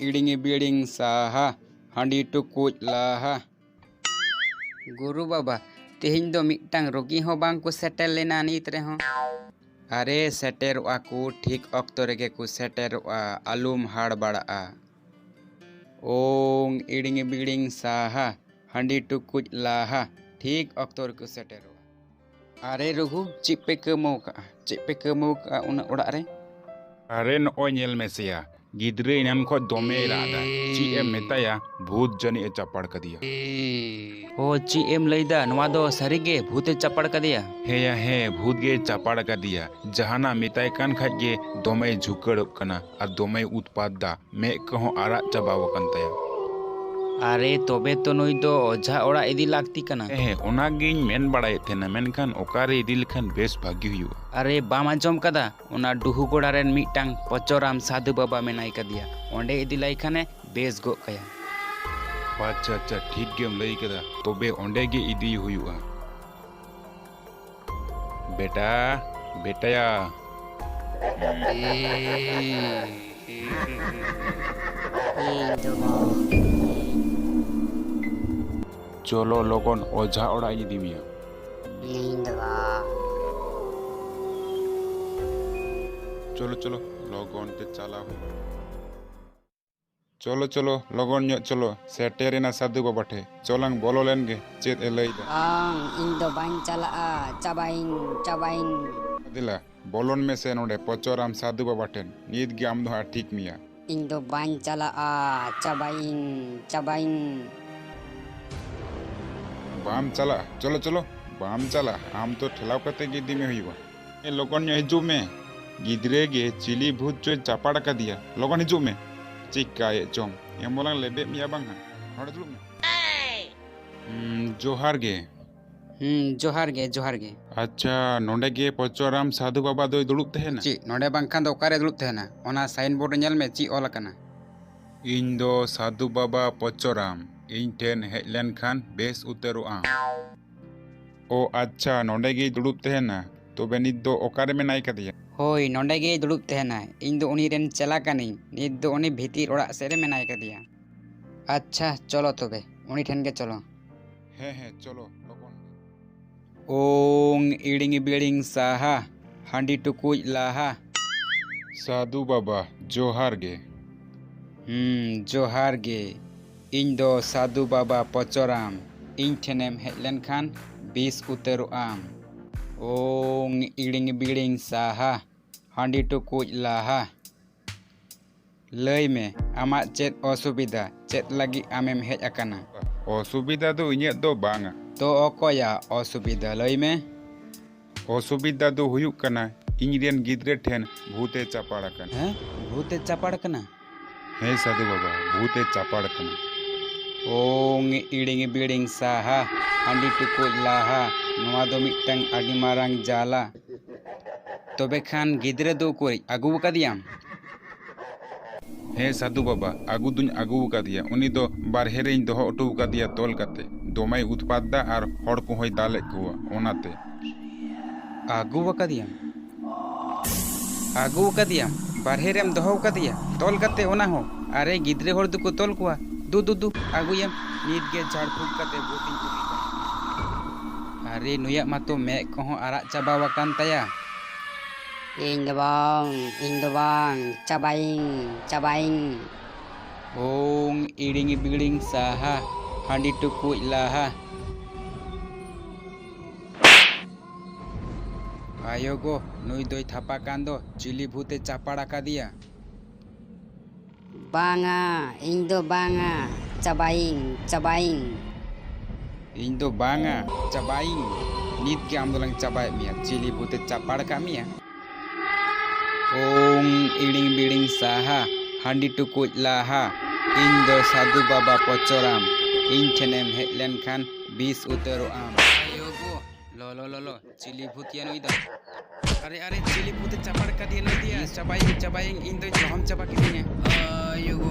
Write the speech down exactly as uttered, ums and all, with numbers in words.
ᱤᱲᱤᱝ ᱵᱤᱲᱤᱝ ᱥᱟᱦᱟ, ᱦᱟᱺᱰᱤ ᱴᱩᱠᱩᱡ ᱞᱟᱦᱟ᱾ ᱜᱩᱨᱩ ᱵᱟᱵᱟ, ᱛᱮᱦᱮᱧ ᱫᱚ ᱢᱤᱫᱴᱟᱝ ᱨᱩᱜᱤ ᱦᱚᱸ ᱵᱟᱝ ᱠᱚ ᱥᱮᱴᱮᱨ ᱞᱮᱱᱟ ᱱᱤᱛ ᱨᱮᱦᱚᱸ᱾ ᱟᱨᱮ, ᱥᱮᱴᱮᱨᱚᱜᱼᱟ ᱠᱚ, ᱴᱷᱤᱠ ᱚᱠᱛᱚ ᱨᱮᱜᱮ ᱠᱚ ᱥᱮᱴᱮᱨᱚᱜᱼᱟ, ᱟᱞᱚᱢ ᱦᱟᱲᱵᱟᱲᱟᱜᱼᱟ᱾ ᱳᱝ ᱤᱲᱤᱝ ᱵᱤᱲᱤᱝ ᱥᱟᱦᱟ, ᱦᱟᱺᱰᱤ ᱴᱩᱠᱩᱡ ᱞᱟᱦᱟ, ᱴᱷᱤᱠ ᱚᱠᱛᱚ ᱨᱮᱠᱚ ᱥᱮᱴᱮᱨᱚᱜᱼᱟ᱾ ᱟᱨᱮ ᱨᱩᱜᱩ, ᱪᱮᱫ ᱯᱮ ᱠᱟᱹᱢᱟᱹᱣ ᱠᱟᱜᱼᱟ? ᱪᱮᱫ ᱯᱮ ᱠᱟᱹᱢᱟᱹᱣ ᱠᱟᱜᱼᱟ ᱩᱱᱟᱹᱜ ᱚᱲᱟᱜ ᱨᱮ? ᱟᱨᱮ, ᱱᱚᱜᱼᱚᱭ ᱧᱮᱞ ᱢᱮᱥᱮᱭᱟ, ᱜᱤᱫᱽᱨᱟᱹ ᱮᱱᱟᱱ ᱠᱷᱚᱡ ᱫᱚᱢᱮᱭ ᱨᱟᱜ ᱫᱟ᱾ ᱪᱮᱫ ᱮᱢ ᱢᱮᱛᱟᱭᱟ, ᱵᱷᱩᱛ ᱡᱟᱹᱱᱤᱡ ᱮ ᱪᱟᱯᱟᱲ ᱠᱟᱫᱮᱭᱟ᱾ ᱳ, ᱪᱮᱫ ᱮᱢ ᱞᱟᱹᱭᱫᱟ? ᱱᱚᱣᱟ ᱫᱚ ᱥᱟᱹᱨᱤᱜᱮ ᱵᱷᱩᱛ ᱮ ᱪᱟᱯᱟᱲ ᱠᱟᱫᱮᱭᱟ? ᱦᱮᱸᱭᱟ ᱦᱮᱸ, ᱵᱷᱩᱛ ᱜᱮ ᱪᱟᱯᱟᱲ ᱠᱟᱫᱮᱭᱟ᱾ ᱡᱟᱦᱟᱱᱟᱜ ᱢᱮᱛᱟᱭ ᱠᱟᱱ ᱠᱷᱟᱡ ᱜᱮ ᱫᱚᱢᱮᱭ ᱡᱷᱩᱠᱟᱹᱲᱚᱜ ᱠᱟᱱᱟ ᱟᱨ ᱫᱚᱢᱮᱭ ᱩᱛᱯᱟᱛ ᱫᱟ᱾ ᱢᱮᱫ ᱠᱚᱦᱚᱸ ᱟᱨᱟᱜ ᱪᱟᱵᱟᱣ ᱟᱠᱟᱱ ᱛᱟᱭᱟ᱾ ᱟᱨᱮ, ᱛᱚᱵᱮ ᱛᱚ ᱱᱩᱭ ᱫᱚ ᱚᱡᱷᱟ ᱚᱲᱟᱜ ᱤᱫᱤ ᱞᱟᱹᱠᱛᱤ ᱠᱟᱱᱟ᱾ ᱦᱮᱸ ᱦᱮᱸ, ᱚᱱᱟᱜᱤᱧ ᱢᱮᱱ ᱵᱟᱲᱟᱭᱮᱫ ᱛᱟᱦᱮᱱᱟ, ᱢᱮᱱᱠᱷᱟᱱ ᱚᱠᱟᱨᱮ ᱤᱫᱤ ᱞᱮᱠᱷᱟᱱ ᱵᱮᱥ ᱵᱷᱟᱹᱜᱤ ᱦᱩᱭᱩᱜᱼᱟ? ᱟᱨᱮ, ᱵᱟᱢ ᱟᱸᱡᱚᱢ ᱠᱟᱫᱟ? ᱚᱱᱟ ᱰᱩᱦᱩ ᱜᱚᱲᱟ ᱨᱮᱱ ᱢᱤᱫᱴᱟᱝ ᱯᱚᱪᱚᱨᱟᱢ ᱥᱟᱫᱷᱩ ᱵᱟᱵᱟ ᱢᱮᱱᱟᱭ ᱠᱟᱫᱮᱭᱟ, ᱚᱸᱰᱮ ᱤᱫᱤ ᱞᱟᱭ ᱠᱷᱟᱱᱮ ᱵᱮᱥ ᱜᱚᱜ ᱠᱟᱭᱟ᱾ ᱟᱪᱪᱷᱟ ᱟᱪᱪᱷᱟ, ᱴᱷᱤᱠ ᱜᱮᱢ ᱞᱟᱹᱭ ᱠᱟᱫᱟ, ᱛᱚᱵᱮ ᱚᱸᱰᱮ ᱜᱮ ᱤᱫᱤ ᱦᱩᱭᱩᱜᱼᱟ᱾ ᱵᱮᱴᱟ, ᱵᱮᱴᱟᱭᱟ᱾ ᱤᱧ ᱫᱚ ᱵᱟᱝ᱾ ᱪᱚᱞᱚ ᱞᱚᱜᱚᱱ ᱚᱡᱷᱟ ᱚᱲᱟᱜ ᱤᱧ ᱤᱫᱤ ᱢᱮᱭᱟ᱾ ᱤᱧ ᱫᱚ ᱵᱟᱝ᱾ ᱪᱚᱞᱚ ᱪᱚᱞᱚ, ᱞᱚᱜᱚᱱ ᱛᱮ ᱪᱟᱞᱟᱣ ᱦᱩᱭᱩᱜᱼᱟ᱾ ᱪᱚᱞᱚ ᱪᱚᱞᱚ, ᱞᱚᱜᱚᱱ ᱧᱚᱜ ᱪᱚᱞᱚ, ᱥᱮᱴᱮᱨᱮᱱᱟ ᱥᱟᱹᱫᱷᱩ ᱵᱟᱵᱟ ᱴᱷᱮᱡ᱾ ᱪᱚᱞᱟᱝ ᱵᱚᱞᱚ ᱞᱮᱱ ᱜᱮ, ᱪᱮᱫ ᱮ ᱞᱟᱹᱭᱫᱟ᱾ ᱵᱟᱝ, ᱤᱧ ᱫᱚ ᱵᱟᱹᱧ ᱪᱟᱞᱟᱜᱼᱟ, ᱪᱟᱵᱟᱭᱤᱧ, ᱪᱟᱵᱟᱭᱤᱧ᱾ ᱫᱮᱞᱟ, ᱵᱚᱞᱚᱱ ᱢᱮᱥᱮ ᱱᱚᱰᱮ ᱯᱚᱪᱚᱨᱟᱢ ᱥᱟᱹᱫᱷᱩ ᱵᱟᱵᱟ ᱴᱷᱮᱱ, ᱱᱤᱛ ᱜᱮ ᱟᱢ ᱫᱚ ᱦᱟᱸᱜ ᱴᱷᱤᱠ ᱢᱮᱭᱟ᱾ ᱤᱧ ᱫᱚ ᱵᱟᱹᱧ ᱪᱟᱞᱟᱜᱼᱟ, ᱪᱟᱵᱟᱭᱤᱧ, ᱪᱟᱵᱟᱭᱤᱧ᱾ ᱵᱟᱢ ᱪᱟᱞᱟᱜᱼᱟ? ᱪᱚᱞᱚ ᱪᱚᱞᱚ, ᱵᱟᱢ ᱪᱟᱞᱟᱜᱼᱟ, ᱟᱢ ᱛᱚ ᱴᱷᱮᱞᱟᱣ ᱠᱟᱛᱮ ᱜᱮ ᱤᱫᱤ ᱢᱮ ᱦᱩᱭᱩᱜᱼᱟ᱾ ᱮ, ᱞᱚᱜᱚᱱ ᱧᱚᱜ ᱦᱤᱡᱩᱜ ᱢᱮ᱾ ᱜᱤᱫᱽᱨᱟᱹ ᱜᱮ ᱪᱤᱞᱤ ᱵᱷᱩᱛ ᱪᱚᱭ ᱪᱟᱯᱟᱲ ᱟᱠᱟᱫᱮᱭᱟ᱾ ᱞᱚᱜᱚᱱ ᱦᱤᱡᱩᱜ ᱢᱮ᱾ ᱪᱤᱠᱟᱭᱮᱫ ᱪᱚᱝ? ᱮᱢ ᱵᱚᱞᱟᱝ ᱞᱮᱵᱮᱫ ᱢᱮᱭᱟ ᱵᱟᱝ ᱦᱟᱸᱜ᱾ ᱱᱚᱰᱮ ᱫᱩᱲᱩᱵ ᱢᱮ᱾ ᱦᱩᱸ, ᱡᱚᱦᱟᱨ ᱜᱮ᱾ ᱦᱩᱸ, ᱡᱚᱦᱟᱨ ᱜᱮ, ᱡᱚᱦᱟᱨ ᱜᱮ᱾ ᱟᱪᱪᱷᱟ, ᱱᱚᱰᱮ ᱜᱮ ᱯᱚᱪᱚᱨᱟᱢ ᱥᱟᱫᱷᱩ ᱵᱟᱵᱟ ᱫᱚᱭ ᱫᱩᱲᱩᱵ ᱛᱟᱦᱮᱱᱟ? ᱪᱮᱫ, ᱱᱚᱰᱮ ᱵᱟᱝᱠᱷᱟᱱ ᱫᱚ ᱚᱠᱟᱨᱮ ᱫᱩᱲᱩᱵ ᱛᱟᱦᱮᱱᱟ? ᱚᱱᱟ ᱥᱟᱭᱤᱱ ᱵᱳᱨᱰ ᱨᱮ ᱧᱮᱞ ᱢᱮ, ᱪᱮᱫ ᱚᱞ ᱟᱠᱟᱱᱟ? ᱤᱧ ᱫᱚ ᱥᱟᱫᱷᱩ ᱵᱟᱵᱟ ᱯᱚᱪᱚᱨᱟᱢ, ᱤᱧ ᱴᱷᱮᱱ ᱦᱮᱡ ᱞᱮᱱᱠᱷᱟᱱ ᱵᱮᱥ ᱩᱛᱟᱹᱨᱚᱜ ᱟᱢ᱾ ᱳ ᱟᱪᱪᱷᱟ, ᱱᱚᱰᱮ ᱜᱮᱭ ᱫᱩᱲᱩᱵ ᱛᱟᱦᱮᱱᱟ᱾ ᱛᱚᱵᱮ ᱱᱤᱛ ᱫᱚ ᱚᱠᱟᱨᱮ ᱢᱮᱱᱟᱭ ᱠᱟᱫᱮᱭᱟ? ᱦᱳᱭ, ᱱᱚᱸᱰᱮ ᱜᱮᱭ ᱫᱩᱲᱩᱵ ᱛᱟᱦᱮᱱᱟ᱾ ᱤᱧ ᱫᱚ ᱩᱱᱤ ᱨᱮᱱ ᱪᱮᱞᱟ ᱠᱟᱹᱱᱟᱹᱧ᱾ ᱱᱤᱛ ᱫᱚ ᱩᱱᱤ ᱵᱷᱤᱛᱤᱨ ᱚᱲᱟᱜ ᱥᱮᱫ ᱨᱮ ᱢᱮᱱᱟᱭ ᱠᱟᱫᱮᱭᱟ᱾ ᱟᱪᱪᱷᱟ, ᱪᱚᱞᱚ ᱛᱚᱵᱮ, ᱩᱱᱤ ᱴᱷᱮᱱ ᱜᱮ ᱪᱚᱞᱚ᱾ ᱦᱮᱸ, ᱦᱮᱸ, ᱪᱚᱞᱚ, ᱞᱚᱜᱚᱱ᱾ ᱳᱝ ᱤᱲᱤᱝ ᱵᱤᱲᱤᱝ ᱥᱟᱦᱟ, ᱦᱟᱺᱰᱤ ᱴᱩᱠᱩᱡ ᱞᱟᱦᱟ᱾ ᱥᱟᱹᱫᱷᱩ ᱵᱟᱵᱟ, ᱡᱚᱦᱟᱨ ᱜᱮ᱾ ᱦᱩᱸ, ᱡᱚᱦᱟᱨ ᱜᱮ᱾ ᱤᱧ ᱫᱚ ᱥᱟᱹᱫᱷᱩ ᱵᱟᱵᱟ ᱯᱚᱪᱚᱨᱟᱢ᱾ ᱤᱧ ᱴᱷᱮᱱᱮᱢ ᱦᱮᱡ ᱞᱮᱱᱠᱷᱟᱱ ᱵᱤᱥ ᱩᱛᱟᱹᱨᱚᱜ ᱟᱢ᱾ ᱳᱝ ᱤᱲᱤᱝ ᱵᱤᱲᱤᱝ ᱥᱟᱦᱟ, ᱦᱟᱺᱰᱤ ᱴᱩᱠᱩᱡ ᱞᱟᱦᱟ᱾ ᱞᱟᱹᱭ ᱢᱮ, ᱟᱢᱟᱜ ᱪᱮᱫ ᱚᱥᱩᱵᱤᱫᱷᱟ? ᱪᱮᱫ ᱞᱟᱹᱜᱤᱫ ᱟᱢᱮᱢ ᱦᱮᱡ ᱟᱠᱟᱱᱟ? ᱚᱥᱩᱵᱤᱫᱷᱟ ᱫᱚ ᱤᱧᱟᱹᱜ ᱫᱚ ᱵᱟᱝᱟ᱾ ᱛᱚ ᱚᱠᱚᱭᱟᱜ ᱚᱥᱩᱵᱤᱫᱷᱟ? ᱞᱟᱹᱭ ᱢᱮ᱾ ᱚᱥᱩᱵᱤᱫᱷᱟ ᱫᱚ ᱦᱩᱭᱩᱜ ᱠᱟᱱᱟ, ᱤᱧ ᱨᱮᱱ ᱜᱤᱫᱽᱨᱟᱹ ᱴᱷᱮᱱ ᱵᱷᱩᱛᱮ ᱪᱟᱯᱟᱲ ᱟᱠᱟᱱᱟ᱾ ᱦᱮᱸ? ᱵᱷᱩᱛᱮ ᱪᱟᱯᱟᱲ ᱠᱟᱱᱟ? ᱦᱮᱸ ᱥᱟᱹᱫᱷᱩ ᱵᱟᱵᱟ, ᱵᱷᱩᱛᱮ ᱪᱟᱯᱟᱲ ᱠᱟᱱᱟ᱾ ᱳᱝ ᱤᱲᱤᱝ ᱵᱤᱲᱤᱝ ᱥᱟᱦᱟ, ᱦᱟᱺᱰᱤ ᱴᱩᱠᱩᱡ ᱞᱟᱦᱟ᱾ ᱱᱚᱣᱟ ᱫᱚ ᱢᱤᱫᱴᱟᱝ ᱟᱹᱰᱤ ᱢᱟᱨᱟᱝ ᱡᱟᱞᱟ᱾ ᱛᱚᱵᱮ ᱠᱷᱟᱱ ᱜᱤᱫᱽᱨᱟᱹ ᱫᱚ ᱩᱠᱩᱨᱤᱡ? ᱟᱹᱜᱩ ᱟᱠᱟᱫᱮᱭᱟᱢ? ᱦᱮᱸ ᱥᱟᱹᱫᱷᱩ ᱵᱟᱵᱟ, ᱟᱹᱜᱩ ᱫᱩᱧ ᱟᱹᱜᱩ ᱟᱠᱟᱫᱮᱭᱟ᱾ ᱩᱱᱤ ᱫᱚ ᱵᱟᱨᱦᱮ ᱨᱮᱧ ᱫᱚᱦᱚ ᱦᱚᱴᱚ ᱟᱠᱟᱫᱮᱭᱟ ᱛᱚᱞ ᱠᱟᱛᱮ᱾ ᱫᱚᱢᱮᱭ ᱩᱛᱯᱟᱛ ᱫᱟ ᱟᱨ ᱦᱚᱲ ᱠᱚᱦᱚᱸᱭ ᱫᱟᱞᱮᱫ ᱠᱚᱣᱟ, ᱚᱱᱟᱛᱮ᱾ ᱟᱹᱜᱩ ᱟᱠᱟᱫᱮᱭᱟᱢ? ᱟᱹᱜᱩ ᱟᱠᱟᱫᱮᱭᱟᱢ? ᱵᱟᱨᱦᱮ ᱨᱮᱢ ᱫᱚᱦᱚ ᱟᱠᱟᱫᱮᱭᱟ ᱛᱚᱞ ᱠᱟᱛᱮ ᱚᱱᱟ ᱦᱚᱸ? ᱟᱨᱮ, ᱜᱤᱫᱽᱨᱟᱹ ᱦᱚᱲ ᱫᱚᱠᱚ ᱛᱚᱞ ᱠᱚᱣᱟ? ᱫᱩ, ᱫᱩ, ᱫᱩ, ᱟᱹᱜᱩᱭᱮᱢ᱾ ᱱᱤᱛ ᱜᱮ ᱡᱷᱟᱲ ᱯᱷᱩᱸᱠ ᱠᱟᱛᱮ ᱵᱷᱩᱛᱤᱧ ᱩᱰᱩᱠ ᱠᱟᱱᱟ᱾ ᱟᱨᱮ, ᱱᱩᱭᱟᱜ ᱢᱟᱛᱚ ᱢᱮᱫ ᱠᱚᱦᱚᱸ ᱟᱨᱟᱜ ᱪᱟᱵᱟ ᱟᱠᱟᱱ ᱛᱟᱭᱟ᱾ ᱤᱧ ᱫᱚ ᱵᱟᱝ, ᱤᱧ ᱫᱚ ᱵᱟᱝ, ᱪᱟᱵᱟᱭᱤᱧ, ᱪᱟᱵᱟᱭᱤᱧ᱾ ᱳᱝ ᱤᱲᱤᱝ ᱵᱤᱲᱤᱝ ᱥᱟᱦᱟ, ᱦᱟᱺᱰᱤ ᱴᱩᱠᱩᱡ ᱞᱟᱦᱟ᱾ ᱟᱭᱳ ᱜᱳ, ᱱᱩᱭ ᱫᱚᱭ ᱛᱷᱟᱯᱟ ᱠᱟᱱ ᱫᱚ, ᱪᱤᱞᱤ ᱵᱷᱩᱛᱮ ᱪᱟᱯᱟᱲ ᱟᱠᱟᱫᱮᱭᱟ? ᱵᱟᱝᱟ, ᱤᱧ ᱫᱚ ᱵᱟᱝᱟ, ᱪᱟᱵᱟᱭᱤᱧ, ᱪᱟᱵᱟᱭᱤᱧ᱾ ᱤᱧ ᱫᱚ ᱵᱟᱝᱟ, ᱪᱟᱵᱟᱭᱤᱧ᱾ ᱱᱤᱛ ᱜᱮ ᱟᱢ ᱫᱚᱞᱟᱝ ᱪᱟᱵᱟᱭᱮᱫ ᱢᱮᱭᱟ᱾ ᱪᱤᱞᱤ ᱵᱷᱩᱛᱮ ᱪᱟᱯᱟᱲ ᱟᱠᱟᱫ ᱢᱮᱭᱟ? ᱳᱝ ᱤᱲᱤᱝ ᱵᱤᱲᱤᱝ ᱥᱟᱦᱟ, ᱦᱟᱺᱰᱤ ᱴᱩᱠᱩᱡ ᱞᱟᱦᱟ᱾ ᱤᱧ ᱫᱚ ᱥᱟᱹᱫᱷᱩ ᱵᱟᱵᱟ ᱯᱚᱪᱚᱨᱟᱢ᱾ ᱤᱧ ᱴᱷᱮᱱᱮᱢ ᱦᱮᱡ ᱞᱮᱱᱠᱷᱟᱱ ᱵᱤᱥ ᱩᱛᱟᱹᱨᱚᱜ ᱟᱢ᱾ ᱟᱭᱳ ᱜᱳ, ᱞᱚ, ᱞᱚ, ᱞᱚ, ᱞᱚ, ᱪᱤᱞᱤ ᱵᱷᱩᱛ ᱭᱟ ᱱᱩᱭ ᱫᱚ? ᱟᱨᱮ, ᱟᱨᱮ, ᱪᱤᱞᱤ ᱵᱷᱩᱛᱮ ᱪᱟᱯᱟᱲ ᱠᱟᱫᱮᱭᱟ ᱱᱩᱭ ᱫᱚᱭᱟ? ᱪᱟᱵᱟᱭᱤᱧ, ᱪᱟᱵᱟᱭᱤᱧ, ᱤᱧ ᱫᱚᱭ ᱫᱚᱦᱚᱢ ᱪᱟᱵᱟ ᱠᱤᱫᱤᱧᱟ᱾ ᱟᱭᱳ ᱜᱳ᱾